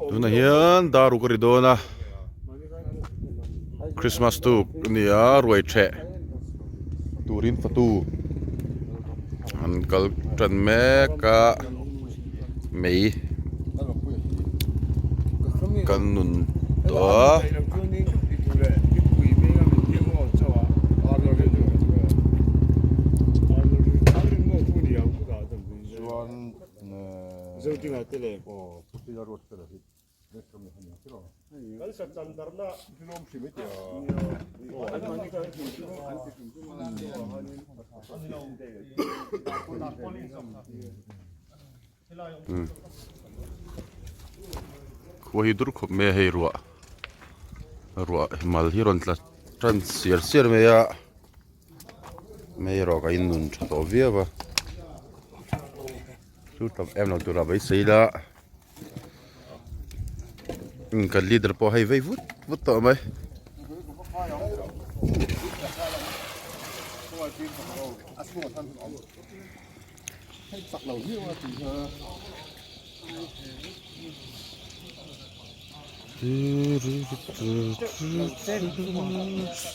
Tunah hian dar uk a ri dawn a Christmas tuk a ni a ruai theh turin fatu an kal tan mek a mei kan nun tawh a. Khua hi dur khawp mai a hei ruah ruah mal hi rawn tla tan siar siar mai a mei erawh ka innun tha tawh viau a chu tam em lo tura beisei ila kan leader pawh hei vei vut vut tawh mai.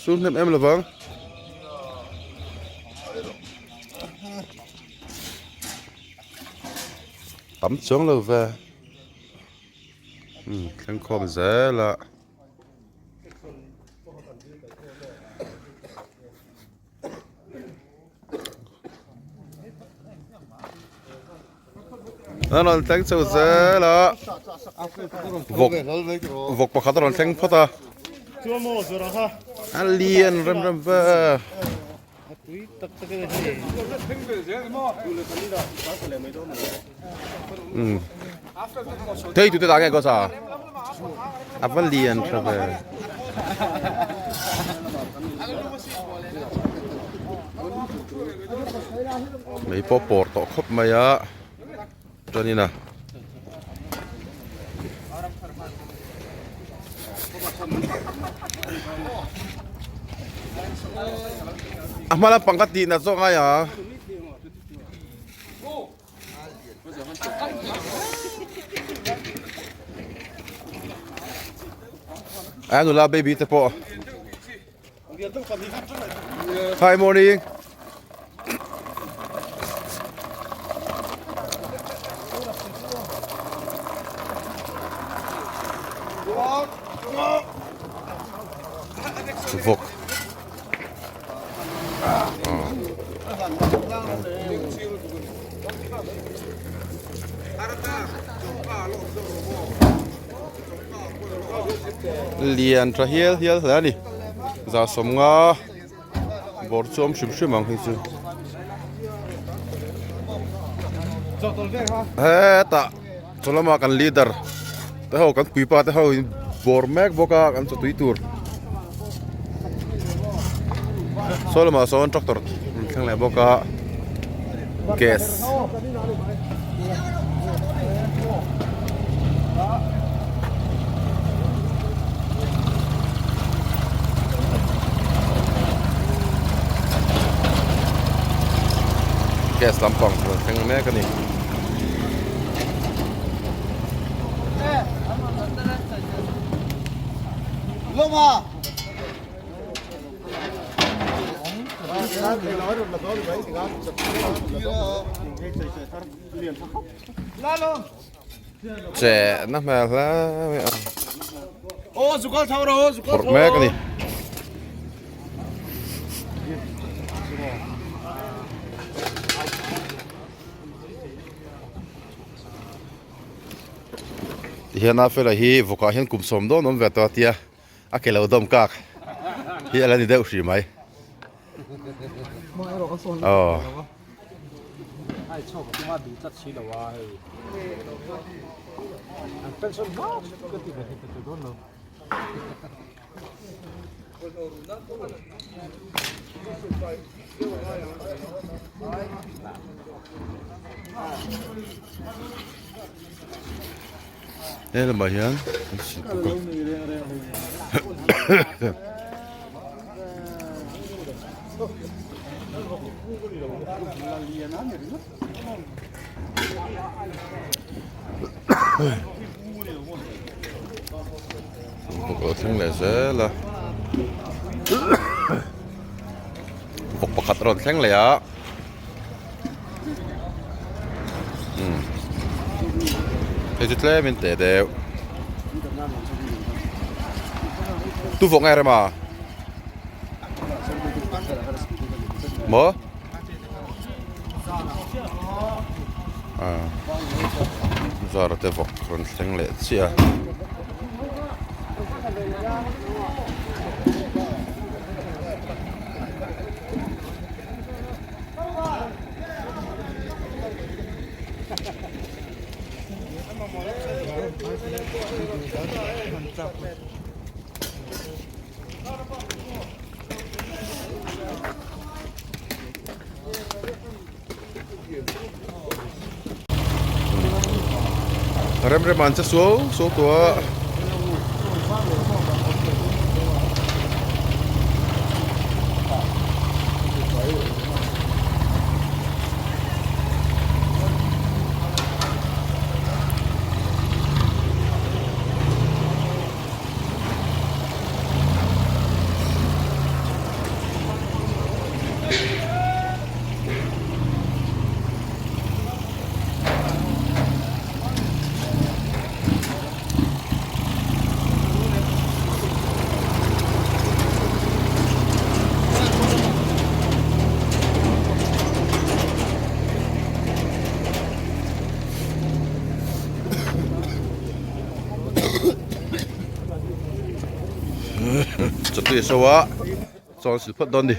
Su hnem em lovang. Tam chuang lo ve. Thleng khawm zel a. An rawn thleng chho zel a vawk vawk pakhat a rawn thleng phawt a a lian rem rem ve thei tute dah nge kawsa a va lian tha ve. Mei pawh pawr tawh khawp mai a chuanin a a hma lampang ka tih nat zawk ngai a. A nula baby te pawh Hi morning. Vawk. Lian tha hial hial hle a ni za sawmnga bawr chu awm hrim hrim ang hei chu hetah chaw lama kan leader te ho kan puipa te ho in bawr mek bawk a kan chawtui tur saw lamah sawn tractor an thleng leh bawk a gas gas lampang rawn thleng mek a ni. Che na hmel hle mai a. Phawrh mek a ni. Tihian a fela hi vawkah hian kum sawm dawn awm ve tawh a tia a ke lo dawm kak hi a la ni deuh hrih mai. Aw. He lamah hian an sil bawk a Vawk a lo thleng leh zel a vawk pakhat a rawn thleng leh a. Hei chu tlem in teh deuh tu vawk nge rema maw zara te vawk rawn thleng leh chiah a. Rem rem an che suau suau tawh a. Chawhnu a so a chawn sil phawt dawn a ni.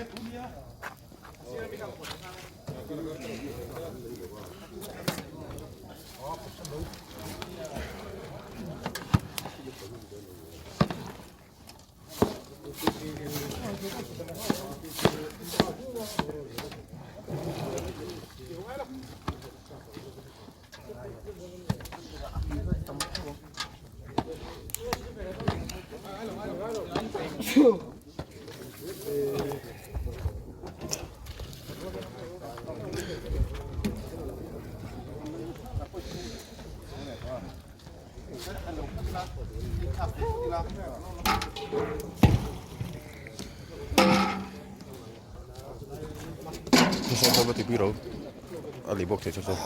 A lei bawk thei saw saw.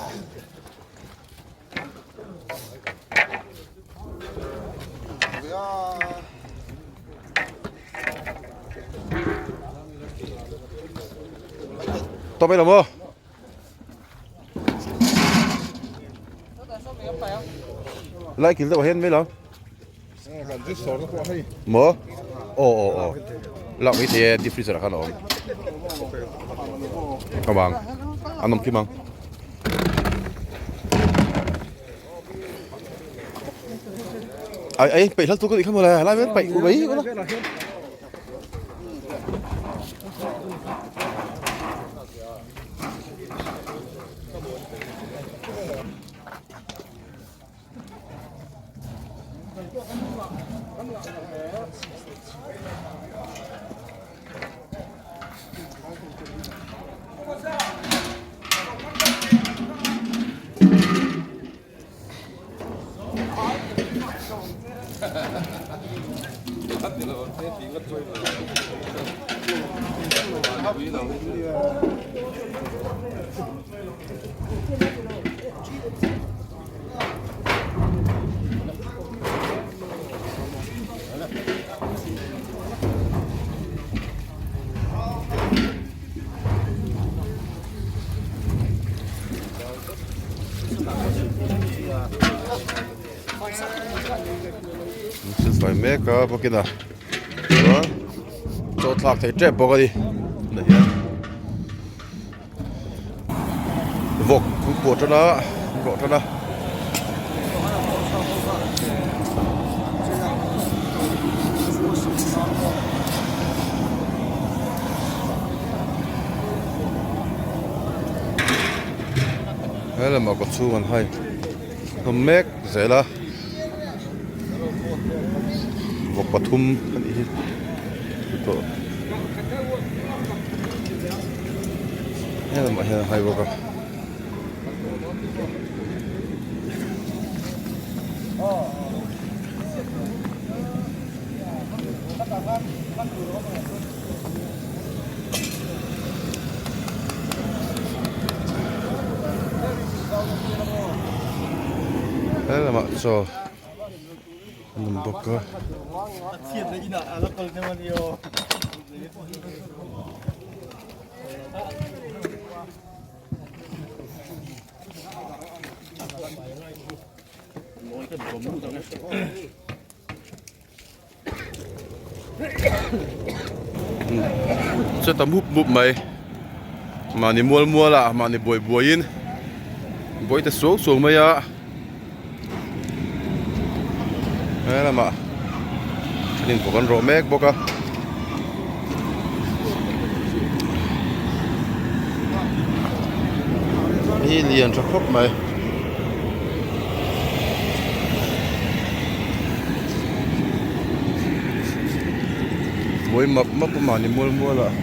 Tawp mai lo maw? Lai kil deuh ah hian mai lo. Maw? Aw aw aw. Lak mai thei e deep freezer ah khan a awm. Awm ang. An awm kim ang. Ai ai peih hlal tu ka nih kha mawle lai vel peih mai ula. Silfai mek a bawkin a chuan chaw thlak theih tep bawk a ni tunah hian vawk an puah tan a an rawh tan a. He lamah kaw chhung an hai hlawm mek zel a vawk pathum a nih hi tawh he lamah hian a hai bawk a. He lamah chaw an awm bawk a. Cheta mup mup mai mahni mual mual ah mahni buai buai in buai ta suau suau mai a he lamah thenin bawk an rawh mek bawk a. Hi lian tha khawp mai. Buai map map a mahni mual mual ah.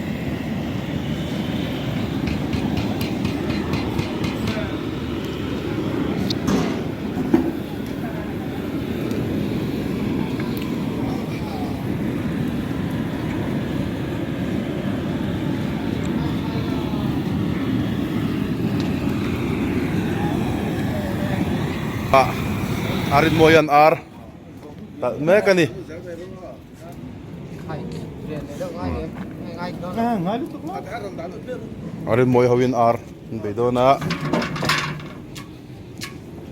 Ah a rinmawi an ar talh mek a ni. A rinmawi ho in ar an bei dawn a.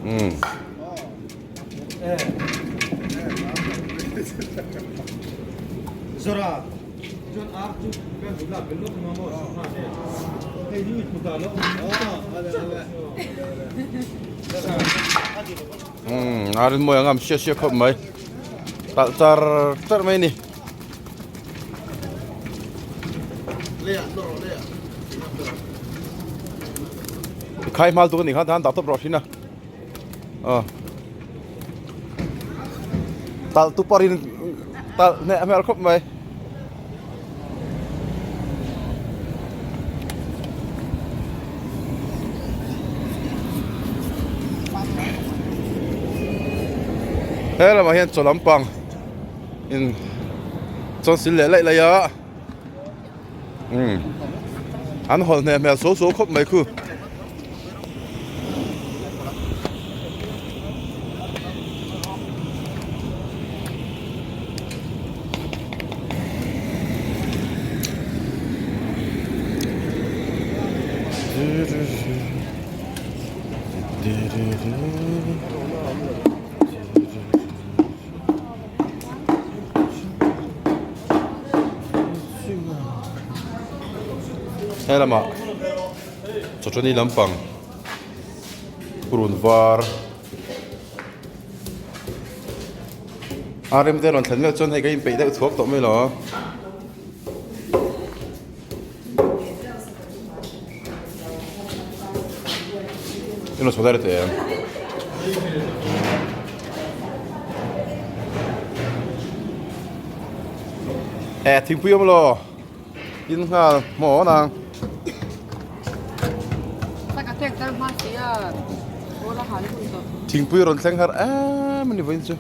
Umm. Umm a rinmawi ang a hriat hriat khawp mai talh char char mai a ni. Khai hmal tuk a nih kha tan dah tawp rawh thin a aw talh tu parin talh hneh hmel khawp mai. He lamah hian chaw lampang in chawn sil leh laih laih a. Umm an hawlh hneh hmel suau suau khawp mai khu. He lamah chawchawni lampang purun var a rem te rawn thlen vel chuan hei ka inpeih deuh thuak tawh mai lo. E thingpui awm lo in nghal hmaw nang. Thingpui rawn thleng har em a ni vawiin chu.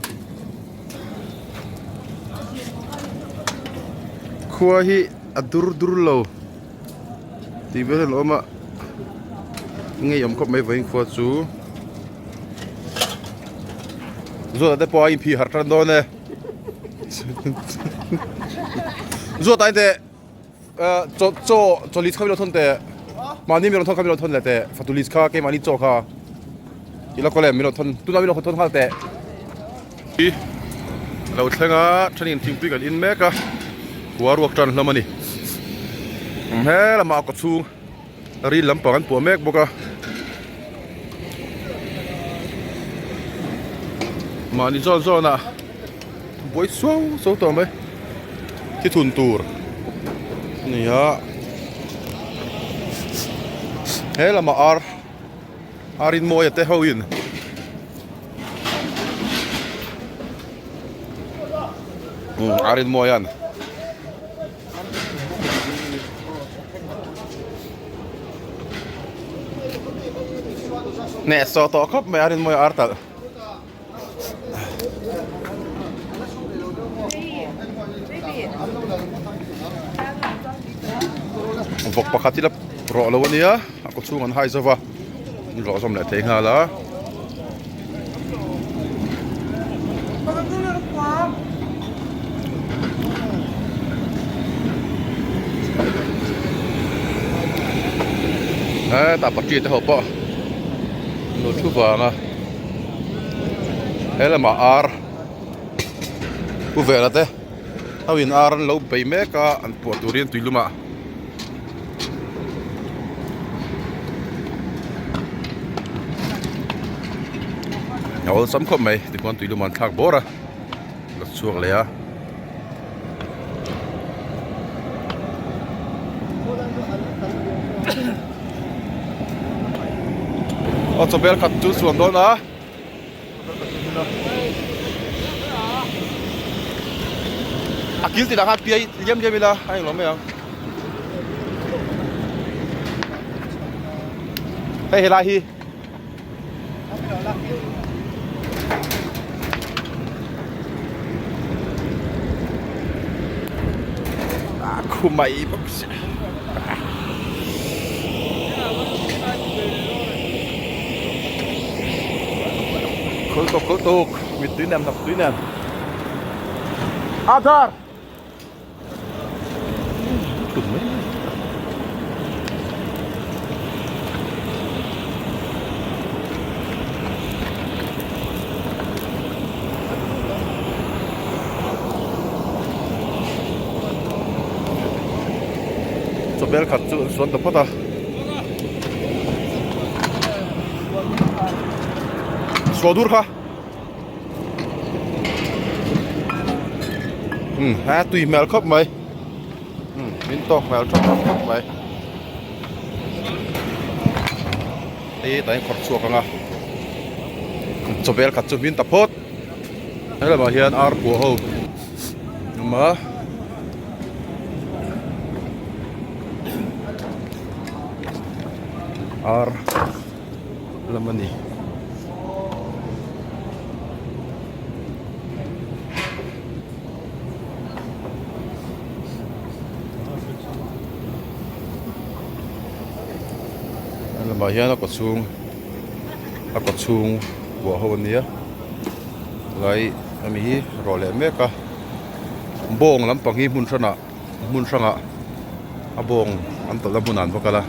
Khua hi a dur dur lo tih vel hian a awm a ngeiawm khawp mai vawiin khua chu Zuata te pawh a inphih harh tan dawn e Zuata in teh chaw chaw chaw list kha min lo thawn teh mahni min rawn thawn kha min rawn thawn leh teh fatu list kha keimahni chaw kha i la kawl em min rawn thawn tunah min rawn thawn nghal teh. I lo thleng a thenin thingpui kan in mek a khua ruak tan hlawm a ni he lamah a kawchhung ril lampang an puah mek bawk a mahni zawn zawn ah buai suau suau tawh mai thithun tur a ni a he lamah ar. A rinmawia te ho in a rinmawia'n hnehsawh tawh khawp mai a rinmawia ar talh. Vawk pakhat hi la rawh lo a nia a kaw chhung an hai zo va an rawh zawm leh thei nghal a. Hetah pahnih te ho pawh an lo thu vang a. He lamah ar pu vela te ho in ar an lo bei mek a an puah turin tui lumah a awlsam khawp mai tichuan tui lumah an thlak bawr a la chhuak leh a. Aw chawbel khat chu suan dawn a a kil tinah khan piai liam liam ila a englo mai ang hei helai hi. Khumai bawk si khul tuk khul tuk mit tui nem hnap tui nem Aadhaar Chawbel khat chu an suan ta phawt a. Suah dur kha. Um a tui hmel khawp mai um min tawk hmel tha khawp khawp mai hei hetah hian khawrh chhuak ang a chawbel khat chu hmin ta phawt he lamah hian ar puah ho awm a. Ar lam a ni. A lamah hian a kawchhung a kawchhung buah ho a nia lai ami hi rawh leh mek a bawng lampang hi hmun hranah hmun hrangah a bawng an tawlhna hmunah an va kal a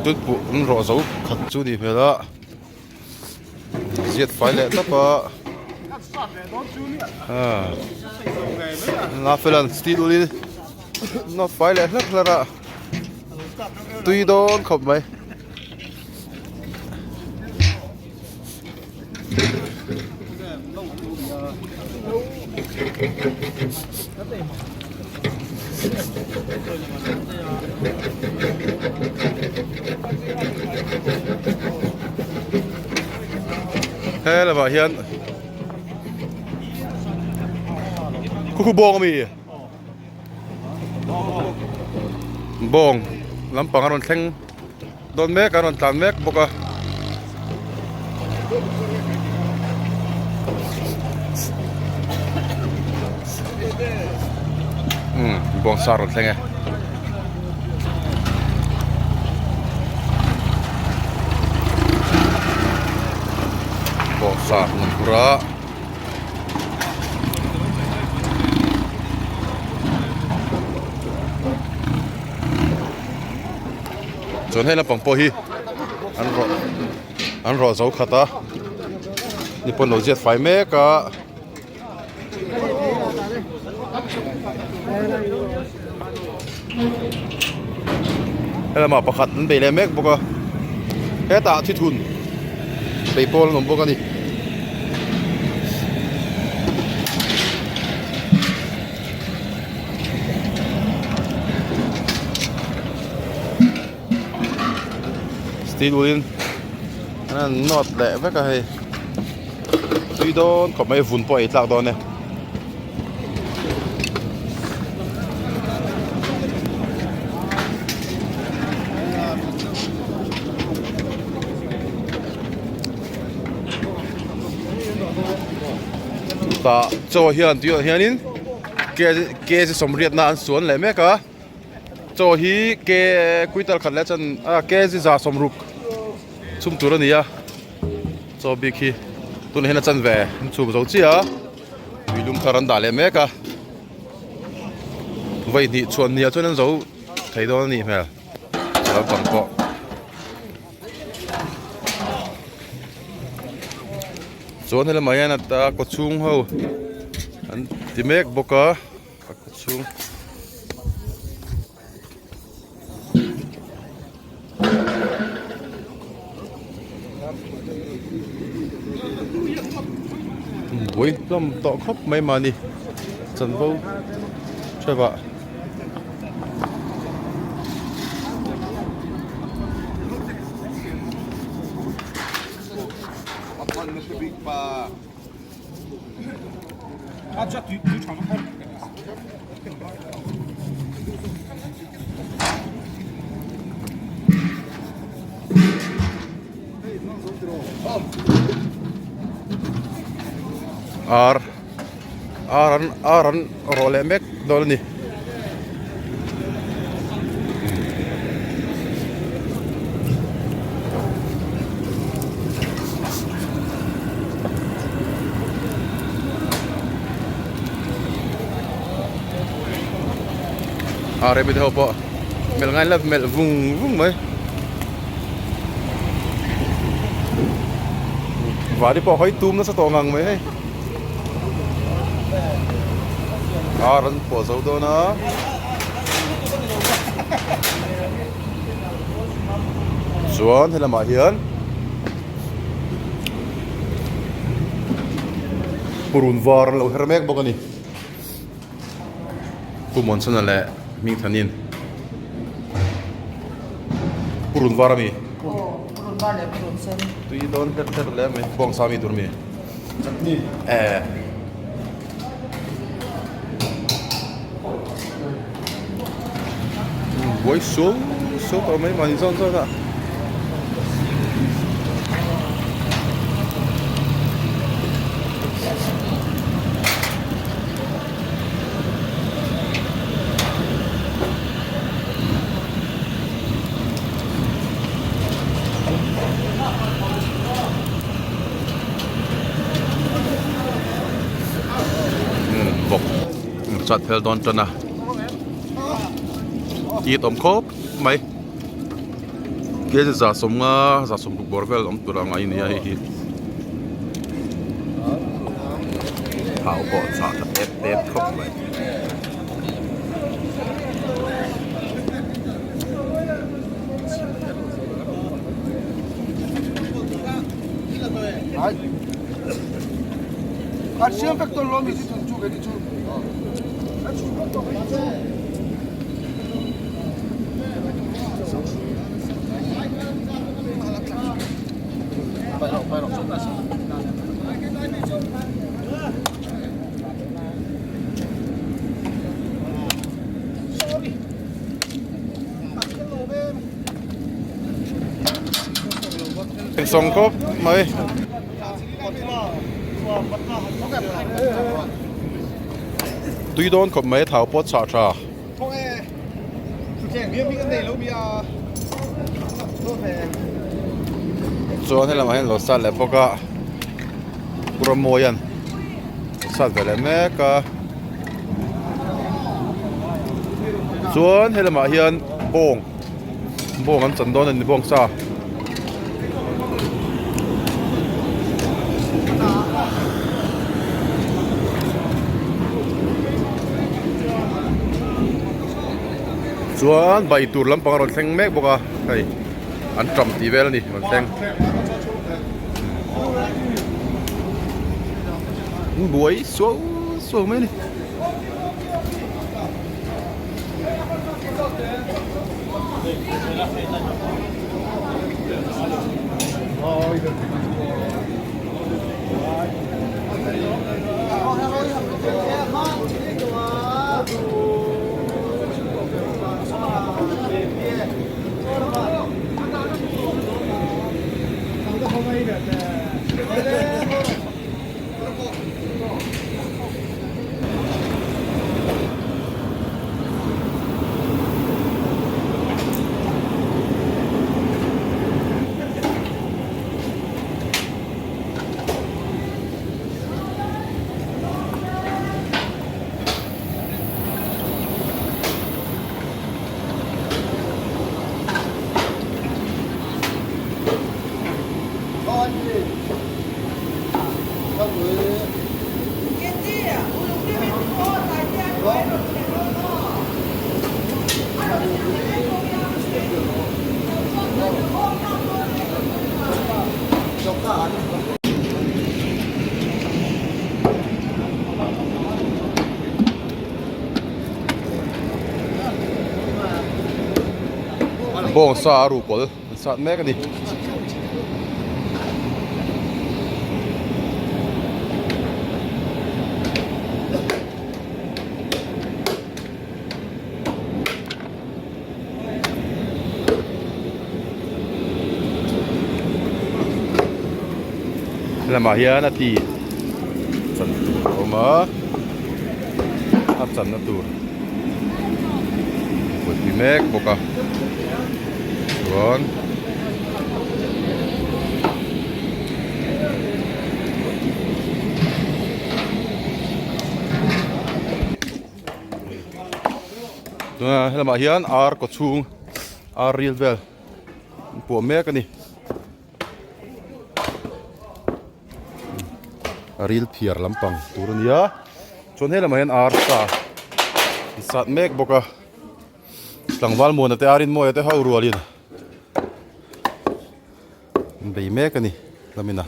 tunput an rawh zo khat chu ni hmel a ziat fai leh tawp a a felan steel ul in nawt fai leh hlek hlek a tui dawn khawp mai. He lamah hian khu khu bawng ami bawng lampang a rawn thleng. Dawn mek a rawn tlan mek bawk a. Umm bawngsa a rawn thleng e. Bawngsa a rawn phur a. Chuan hei lampang pawh hi an rawh an rawh zo khat a ni pawn lo ziat fai mek a. Helamah pakhat an bei leh mek bawk a hetah thithun bei pawl an awm bawk a ni. Steel wool in an han nawt leh vek a hei tui dawn khawp mai vun pawh a ei tlak dawn e. Tah chaw hian tuiah hianin kg sawmriatna an suan leh mek a. Chaw hi ke kuital khat leh chuan ah kg 160 chhum tur a ni a chaw bik hi tunah hian a chanve an chhum zo chiah a tui lum thar an dah leh mek a vawi hnih chhuan hnih ah chuan an zo thei dawn a nih hmel naupang pawh. Chuan helamah hian a kawchhung ho an ti mek bawk a. A khaw chhung buai hlawm tawh khawp mai mahni chanvo theuh ah. Ar ar an ar an rawh leh mek dawn a ni. A remi te ho pawh melh ngai la melh vung vung mai vani pawh hawi tum nasa tawh ngang mai hei ar an pawh zo dawn a. Chuan helamah hian purun var an lo her mek bawk a ni. Pu Muansana leh Hmingthanin purun var a mi? Aw, purun var leh purun sen. Tui dawn hler hler hle mai. Bawngsa mi tur mi? Chutney. Eh. Buai suau suau tawh mai mahni zawn zawn a. Bawk chat fel dawn tan a it awm khawp mai kg 150 160 bawr vel awm tur ang a nia hei hi thau pawh chah tha tep tep khawp mai. Sawng khawp mai. Tui dawn khawp mai thau pawh chhah tha. Chuan helamah hian lo sat leh bawk a Ramawia'n a sat ve leh mek a chuan helamah hian bawng bawng an chan dawn a ni bawng sa. Chuan bai tur lampang a rawn thleng mek bawk a hei an ṭam tih vel a ni rawn thleng an buai suau suau mai a ni. Bawng sa a ruh kawl an sat mek a ni. Lamah hian a ti chan tur a awm a a channa tur buaipui mek bawk a chuan tuna helamah hian ar kaw chhung ar ril vel an puah mek a ni a ril phiar lampang tur a ni a chuan helamah hian ar sa an sat mek bawk a tlangval muana te ar inmawia te ho rualin an bei mek a ni lamina.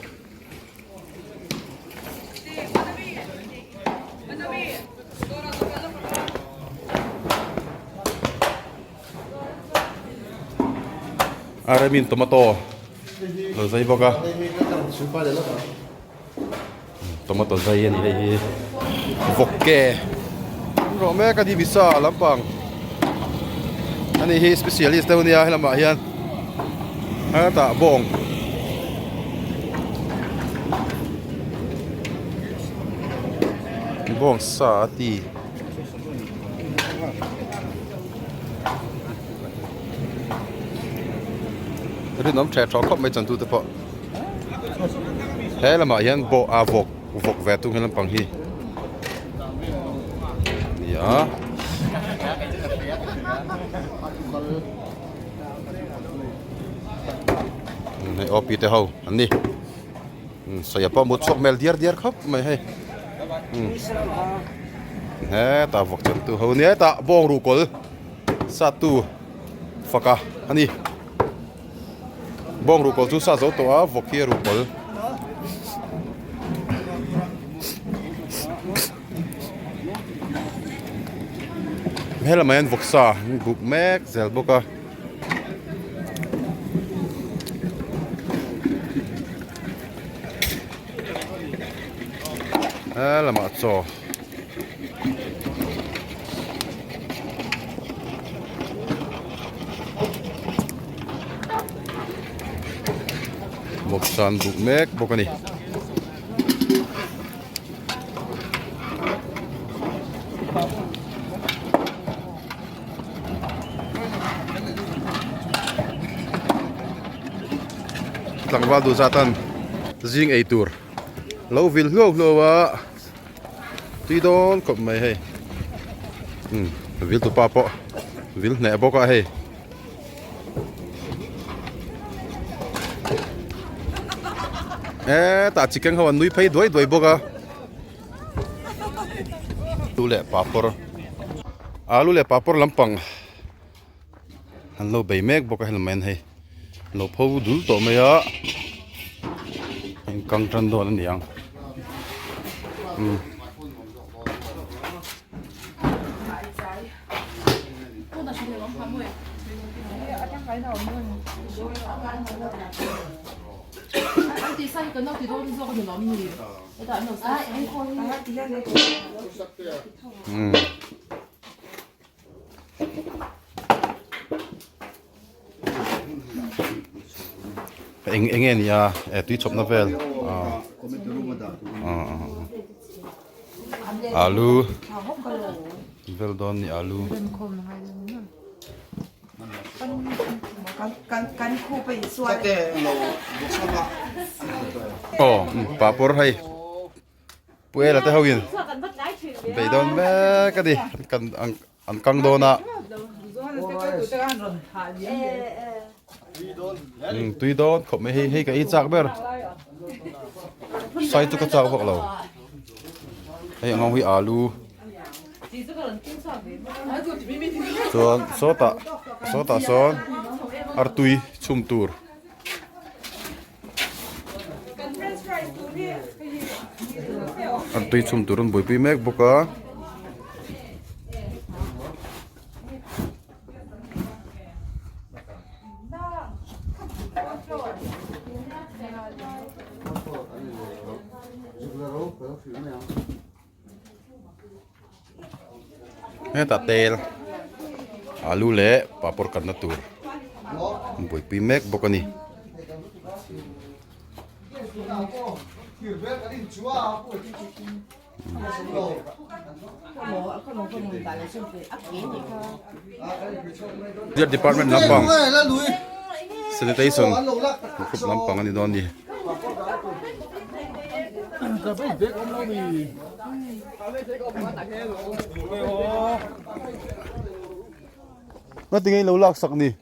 A remin tomato lo zai bawk a tomato zai a ni hei hi vawk ke rawh mek a ni misa lampang ani hi specialist deuh ania helamah hian hetah bawng bawng sa a ti. Rinawm tha tha khawp mai chantute pawh he lamah hian bawh a vawk vawk ve tung he lampang hi a ni a. Hei OP te ho an ni sawi pawh mut chhuak hmel diar diar khawp mai hei hetah vawk chantu ho nia hetah bawng ruhkawl satu faka a ni. Bawng ruhkawl chu sa zo tawh a vawk hi a ruhkawl. Helamah hian vawksa an buk mek zel bawk a. Helamah chaw. Vawksa an buk mek bawk a ni. Tlangval duh zat an zing ei tur lo vil hluau hluau a tui dawn khawp mai hei umm vil tupa pawh vil hneh bawk a hei. Hetah chicken ho an nui phei duai duai bawk a alu leh papawr alu leh papawr lampang an lo bei mek bawk a helmet an hei lo pho dul tawh mai a engkang tan dawn a ni ang umm. Eng eng nge ni a eh tui chhawpna vel ah ah alu vel dawn ni alu. Aw papawr hei Puela te ho in beidawn mek a ni kan an kang dawn a tui dawn khawp mai hei hei ka ei chak ber sai chu ka chak vak lo hei ang ho hi alu chuan sawtah sawtah sawn artui chhum tur. Artui chhum tur an buaipui mek bawk a. Hetah tel alu leh papawr kanna tur an buaipui mek bawk a ni. Department lampang sanitation group lampang a ni dawn a ni. Nga tinge ilo lak sak ni.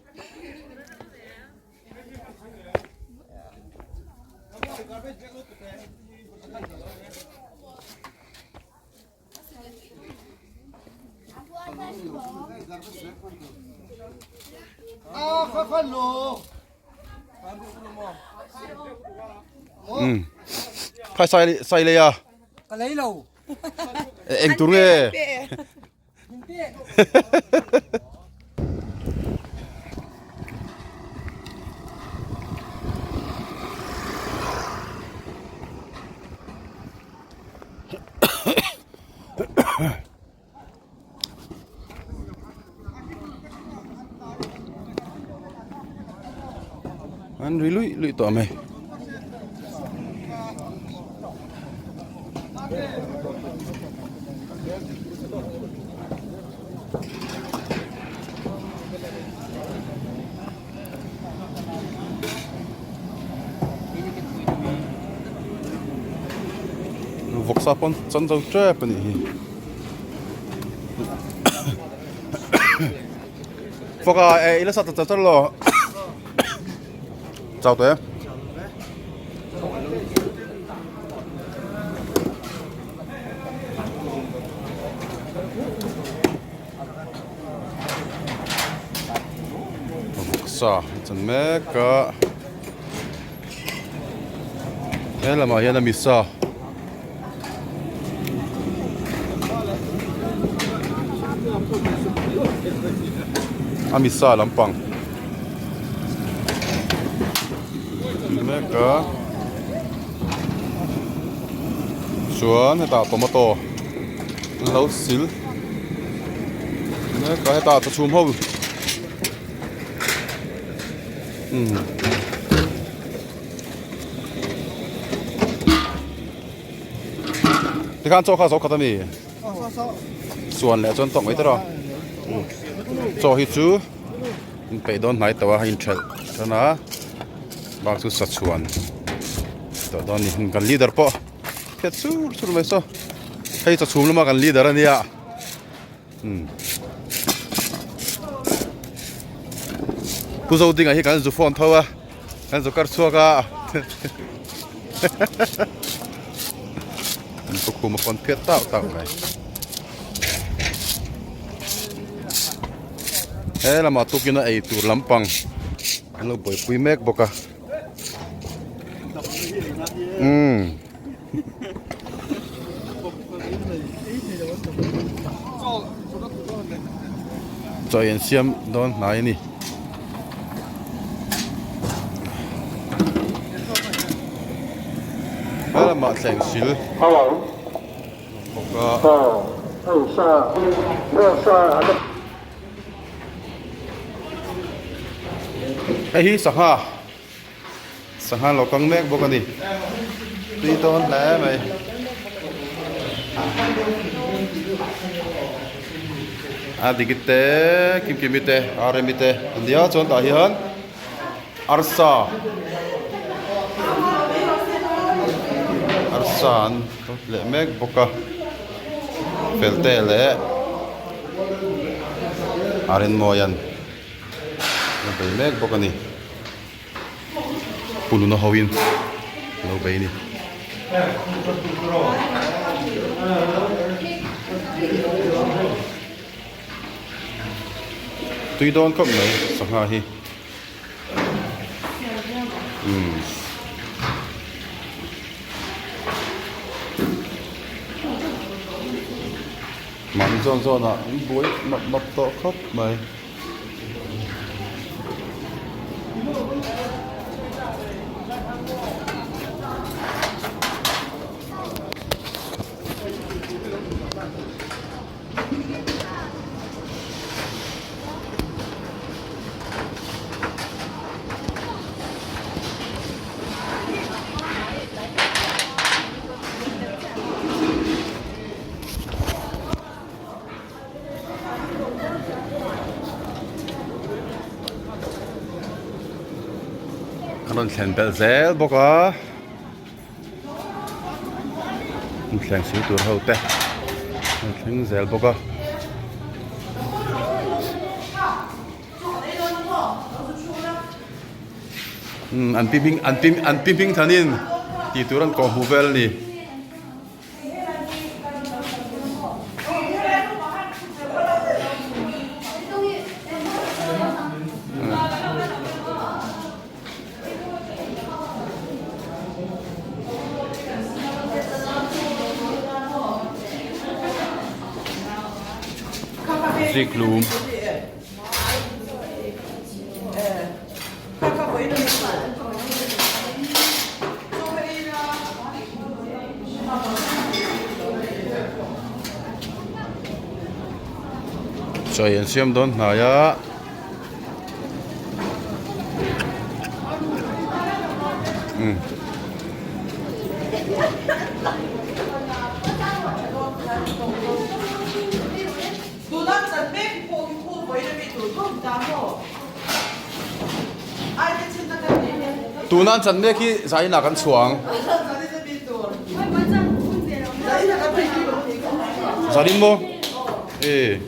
Khai sai sai lei a. Ka lei lo. Eng tur nge? An ri luih luih tawh mai. Vawksa pawn chan zo tep a nih hi. Faka e ila sa ta char lo. Chau te. Vawksa chan mek a. He lamah hian a misa. A misa lampang mek a chuan hetah tomato an lo sil mek a hetah chawchhum ho umm. Tikhan chaw kha zo khat a ni. Chuan leh chuan tawk mai tawh a. Chaw hi chu in peih dawn hnai tawh a, a inthelh tan a. Bak chu sa chhuan tawh dawn a ni kan leader pawh phiat sur sur mai saw hei chaw chhum lama kan leader a nia umm Pu Zodinga hi kan zu phone tho a kan zu kar chhuak a an tukhum a pawn phiat tauh tauh mai he lamah tukin a ei tur lampang an lo buaipui mek bawk a umm chaw in siam dawn hnai a ni. He lamah thleng sil bawk a. Hei hi sangha sangha lo kang mek bawk a ni tui dawn hle mai. A dikit te kim kimi te rmi te an nia chuan tah hian arsa arsa an leh mek bawk a felte leh a rinmawi an la bei mek bawk a ni pununa ho in a lo bei a ni. Tui dawn khawp mai sangha hi umm. Mahni zawn zawnah an buai map map tawh khawp mai. A rawn thlen belh zel bawk a thleng sil tur ho te an thleng zel bawk a. Umm an pi hming an pi an pi hming thanin tih tur an kawhhmuh vel a ni. Ziklum. Chaw an siam dawn hnai a. Tuna an chan mek hi zainah kan chhuah ang. Zanin maw? E.